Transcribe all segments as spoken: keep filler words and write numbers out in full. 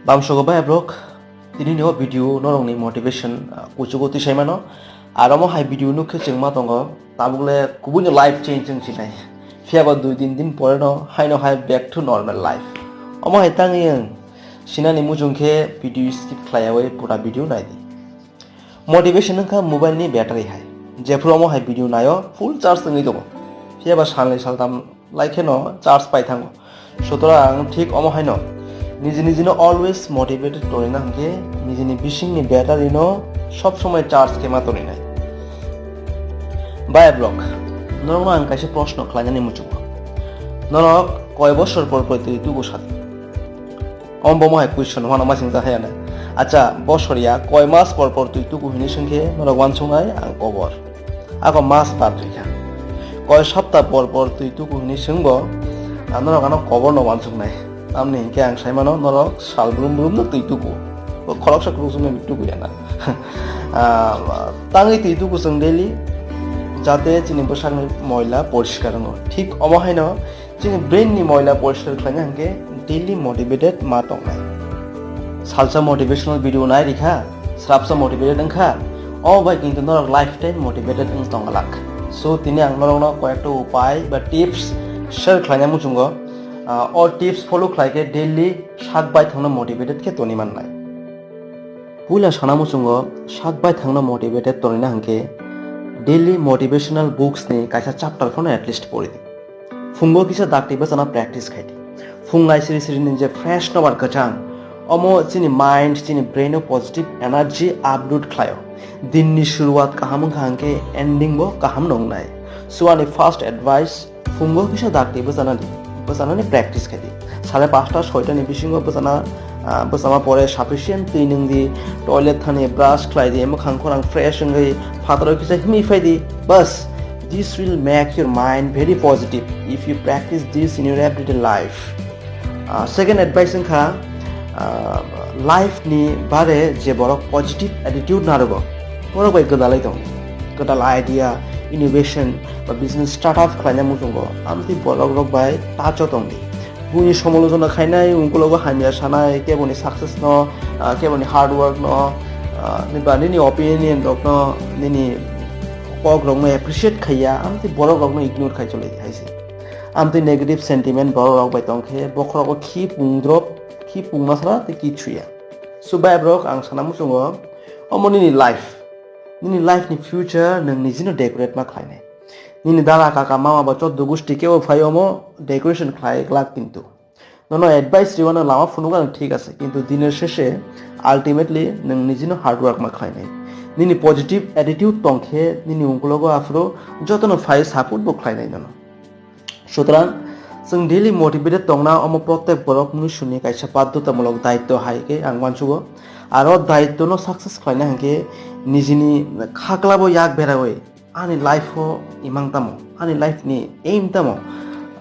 Bamsogo bai vlog, tini ni o video norokni motivation, ah, kuchugo twi saimano. Ar omo hai video nuk khe chwng ma tongo, tabuk le kubui no life change wng sinai. Phiya ba dui tin din pore no haino hai back to normal life. Omo hai tangwi wng sinani muchung khe video skip khlaiyawi pura video nai di. Motivation wngkha mobile ni battery hai. Jephru omo hai video naio full charge wngwi tongo. Phiya ba salnwi saltam lai kheno charge pai thango. Sutorang thik omo haino niji nijino always motivated tonina hwnkhe nijini bisingni battery no sob somoi charge khe ma toninai. Bai vlog, norokno ang kaisa proshno khlainani muchungo. Norok koi bosor por por twi tubu sadi? Omo bomo hai question hwnna masing ja hayana. Acha, bosor ya koi mas por por twi tuku hini swngkhe norok wansuknai ang kobor. Ako mas bar twi kha. Koi sapta por por twi tuku hini swngbo, ah, norok ano kobor no wansuknai. Tamni hinkhe ang saimano norok sal brum brum no twi tuku. Bo khoroksa khoroksa no tuku ya na. Ah, tangwi twi tuku chwng daily, jate chini bwsakni moila poriskar wngo. Thik omo haino chini brain ni moila poriskar khlaina hwnkhe daily motivated ma tongnai. Salsa motivational video nai rikha, srapsa motivated wngkha, omo bai kintu norok lifetime motivated wng tongwlak. So tini ang norokno koyekta upai ba tips share khlaina muchungo. Ah, o tips follow khlai khe daily sak bai thangno motivated khe toni mannai. Puila sana muchungo sak bai thangno motivated tonina hwnkhe daily motivational books ni kaisa chapter phano at least pori di. Phungo kisa dakti bwchana practice khai di. Phung nai siri siri ni je fresh nobar kwchang, omo chini mind, chini brain o positive energy upload khlaio. Din ni shuruat kaham wngkha hwnkhe ending bo kaham no wngnai. So ani first advice, phungo kisa dakti bwchana di, bwchanani practice khai di. Sare pasta soita ni bisingo bwchana, ah, bwchama pore sufficient twi nwng di, toilet thani brush khlai di, mwkhang khorang fresh wngwi phataro kisa himwi phai di. Bas, this will make your mind very positive if you practice this in your everyday life. Ah, second advice wngkha, ah, life ni bare je borok positive attitude narogo, borok bai gwdalai tong. Kwtal idea, innovation ba business start up khlaina muchungo amtwi borok rok bai touch o tong di. Buini somolojona khainai, ungkulogo hamya sanai, keboni success no, ah, keboni hard work no, ah, ni ba nini opinion rok no, nini kok rok no appreciate khaiya, amtwi borok rok no ignore khai choli hai se. Amtwi negative sentiment borok rok bai tong khe bokhorok o khi pung drop, khi pung masra tei kichu ya. So bai borok ang sana muchungo, omo nini life, nini life ni future nwng nijino decorate ma khlainai. Nini dada kaka mama ba choddo gusti kebo phai omo decoration khlai glak kintu. Nono advice riwano lama phunukgo ang thik ase, kintu dinor sheshe ultimately nwng nijino hard work ma khlainai. Nini positive attitude tong khe nini ungkulogo aphuru jotono phai support bo khlainai nono. Sutrang, chwng daily motivated tongna omo protek borok mwnwi suni kaisa badhotamulok daitto hai khe ang uansugo. Aro daitto no success khlaina hwnkhe nijini khaklabo yak berawi ani life o imang tamo, ani life ni aim tamo,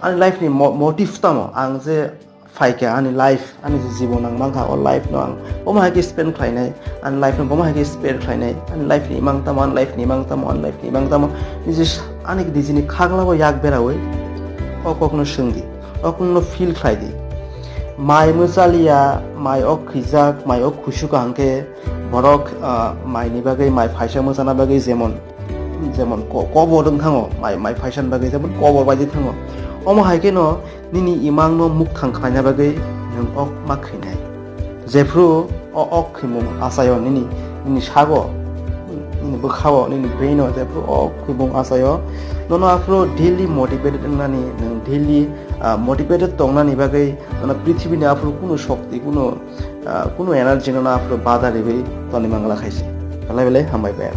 ani life ni mo-, motive tamo, ang je phaikha ani life, ani je jibon ang mankha, o life no ang bomo hai khe spend khlainai, ani life no bomo hai khe spare khlainai, ani life ni imang tamo, ani life ni imang tamo, ani life ni imang tamo, niji s-, ani nijini khaklabo yak berawi o kok no swng di, o kok no feel khlai di. Mai mwchaliya, mai ok khwijak, mai ok khuisuk hwnkhe borok, ah, mai ni bagwi, mai phaisa mwchana bagwi jemon, jemon ko-, kobor wng thango, mai, mai phaisa ni bagwi jemon kobor bai di thango. Omo hai kheno nini imang no mukthang khlaina bagwi nwng ok ma khainai. Jephru o ok khimung achaio nini, nini sago, nini bwkhao, nini brain o jephru o ok khimung achaio, nono aphuru daily motivated wngnani, nwng daily, ah, motivated tongnani bagwi nono prithibini aphuru kunu shokti, kunu, ah, kunu energy nono aphuru bada riwi toni mangla khaisi. Belai belai hambai bai.